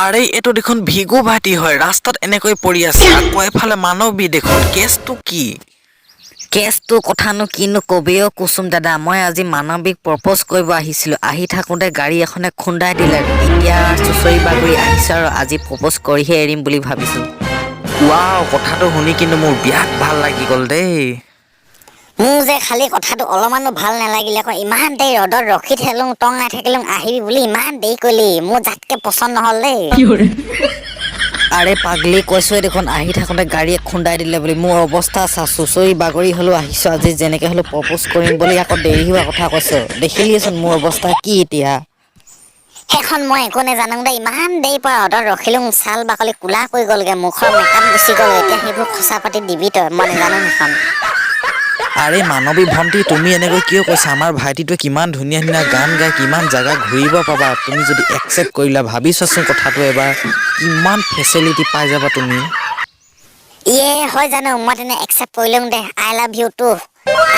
আৰে, এইটো দেখোন ভিগু ভাইটি হয়। ৰাস্তাত এনেকৈ পৰি আছে, আকৌ এফালে মানৱী দেখোন। কেছটো কি? কেছটো কথানো কিনো কবি অ' কুচুম দাদা। মই আজি মানৱীক প্ৰপ'জ কৰিব আহিছিলোঁ। আহি থাকোঁতে গাড়ী এখনে খুন্দাই দিলে। এতিয়া চুচৰি বাগৰি আহিছোঁ আৰু আজি প্ৰপ'জ কৰিহে এৰিম বুলি ভাবিছোঁ। ৱাও, কথাটো শুনি কিন্তু মোৰ বিৰাট ভাল লাগি গ'ল দেই। মোৰ যে খালি কথাটো অলপমানো ভাল নালাগিলে আকৌ। ইমান দেৰি ৰ'দত ৰখি থাকিলোঁ, টঙাই থাকিলোঁ, আহিবি বুলি ইমান দেৰি কৰিলি। মোৰ যাতকে পচন্দ নহ'ল দেই। আৰে পাগলি, কৈছোৱে দেখোন আহি থাকোঁতে গাড়ীয়ে খুন্দাই দিলে বুলি। মোৰ অৱস্থা চা, চুচৰি বাগৰি হ'লেও আহিছোঁ আজি যেনেকে হ'লেও প্ৰপ'জ কৰিম বুলি। আকৌ দেৰি হোৱা কথা কৈছ। দেখিলিয়েচোন মোৰ অৱস্থা কি এতিয়া। সেইখন মই একো নাজানো দেই। ইমান দেৰি পৰা ৰ'দত ৰখিলোঁ, ছাল বাকলি ক'লা কৰি গ'লগে, মুখৰ মেকআপ গুচি গ'ল। এতিয়া সেইবোৰ খৰচা পাতি দিবি তই, মই নাজানো সেইখন। আৰে মানৱী ভণ্টি, তুমি এনেকৈ কিয় কৈছা? আমাৰ ভাইটিটোৱে কিমান ধুনীয়া ধুনীয়া গান গায়, কিমান জেগা ঘূৰিব পাবা তুমি যদি একচেপ্ট কৰিলা। ভাবি চোৱাচোন কথাটো এবাৰ, কিমান ফেচিলিটি পাই যাবা তুমি। ইয়ে, হয় জানো? মই তেনে একচেপ্ট কৰি লওঁ দে। I love you too.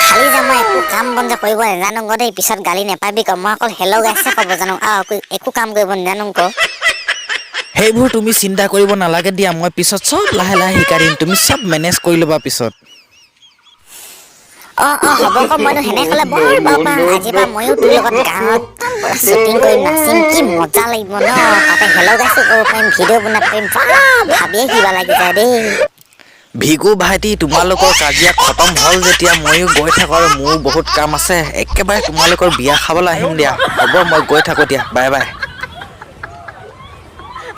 খালি যে মই একো কাম বন যে কৰিব নাজানো গ দেই, পিছত গালি নেপাবি ক। মই অকল হেল্ল' গাইছে ক'ব জানো আৰু একো কাম কৰিব নাজানো ক। সেইবোৰ তুমি চিন্তা কৰিব নালাগে দিয়া। মই পিছত চব লাহে লাহে শিকাই দিম। তুমি চব মেনেজ কৰি ল'বা পিছত। অঁ, হ'ব ক। মইনো সেনে ক'লে বৰ ভাল পাওঁ। আজিৰ পৰা ময়ো তোৰ লগত গাঁৱত একদম পুৰা শ্বুটিং কৰিম, নাচিম। কি মজা লাগিব ন? তাতে হেল্ল' গাইছো ক'ব পাৰিম, ভিডিঅ' বনাব পাৰিম। বাহ, ভাবিয়ে কিবা লাগি যায় দেই। ভিগু ভাইটি, তোমালোকৰ কাজিয়া খতম হ'ল যেতিয়া ময়ো গৈ থাকোঁ আৰু মোৰো বহুত কাম আছে। একেবাৰে তোমালোকৰ বিয়া খাবলৈ আহিম দিয়া। হ'ব, মই গৈ থাকোঁ দিয়া। Bye bye.